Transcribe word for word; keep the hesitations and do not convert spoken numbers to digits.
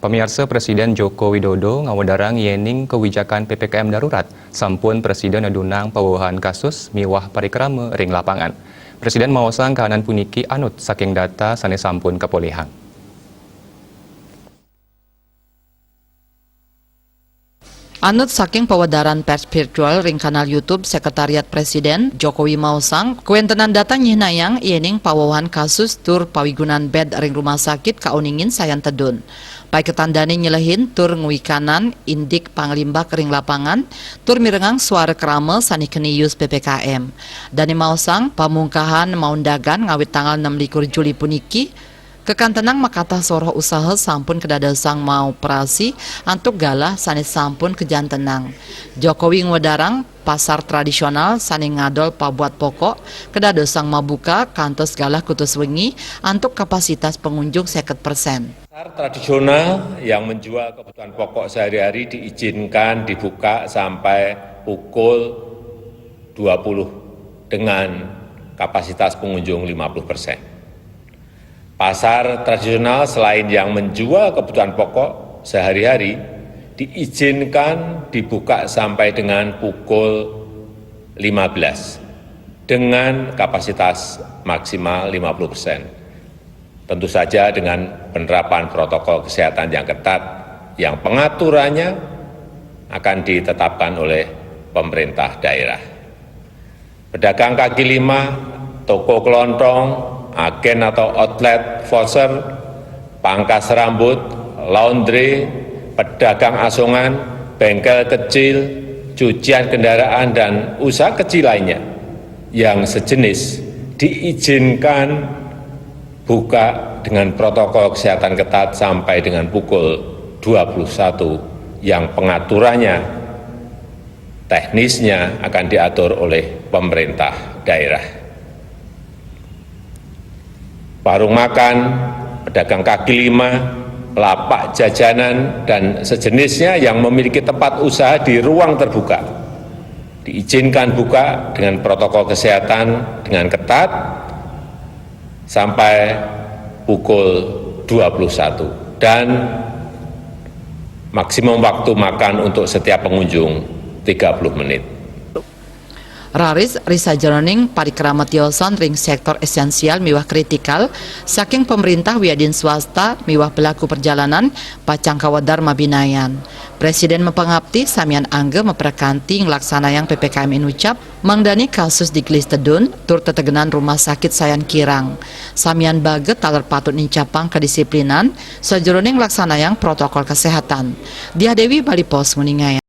Pamiarsa, Presiden Joko Widodo ngawedarang yening kewijakan P P K M darurat sampun Presiden nedunang pawuhan kasus miwah parikrama ring lapangan. Presiden maosang kahanan puniki anut saking data sane sampun kapolihang. Anut saking pawedaran pers virtual ring kanal YouTube Sekretariat Presiden, Jokowi maosang kawentenan data nyihnayang yening pawuhan kasus tur pawigunan bed ring rumah sakit kauningin sayan tedun. Paiketan dane nyelehin tur ngwikanan indik panglimbak ring lapangan tur mirengang suara krama sane keni yus P P K M. Dane maosang pamungkahan maundagan ngawit tanggal enam likur Juli puniki, kakantenang makatah soroh usaha sampun kadadosang maoperasi antuk galah sane sampun kajantenang. Jokowi ngwedarang pasar tradisional sane ngadol pabuat pokok kadadosang mabuka kantos galah kutus wengi antuk kapasitas pangunjung seket persen. Pasar tradisional yang menjual kebutuhan pokok sehari-hari diizinkan dibuka sampai pukul dua puluh dengan kapasitas pengunjung lima puluh persen. Pasar tradisional selain yang menjual kebutuhan pokok sehari-hari diizinkan dibuka sampai dengan pukul lima belas dengan kapasitas maksimal lima puluh persen. Tentu saja dengan penerapan protokol kesehatan yang ketat, yang pengaturannya akan ditetapkan oleh pemerintah daerah. Pedagang kaki lima, toko kelontong, agen atau outlet, fossil, pangkas rambut, laundry, pedagang asongan, bengkel kecil, cucian kendaraan, dan usaha kecil lainnya yang sejenis diizinkan buka dengan protokol kesehatan ketat sampai dengan pukul dua puluh satu, yang pengaturannya teknisnya akan diatur oleh pemerintah daerah. Warung makan, pedagang kaki lima, lapak jajanan, dan sejenisnya yang memiliki tempat usaha di ruang terbuka diizinkan buka dengan protokol kesehatan dengan ketat sampai pukul dua puluh satu, dan maksimum waktu makan untuk setiap pengunjung tiga puluh menit. Raris ri sajeroning parikrama tiosan ring sektor esensial miwah kritikal saking pemerintah wiadin swasta miwah pelaku perjalanan pacang kawedar mabinayan. Presiden mapangapti samian angga maprakanti nglaksanayang P P K M inucap mangdane kasus digelis tedun tur tetegenan rumah sakit sayan kirang. Samian baga taler patut nincapang kedisiplinan sajeroning nglaksanayang protokol kesehatan. Diah Dewi, Bali Post, nguningayang.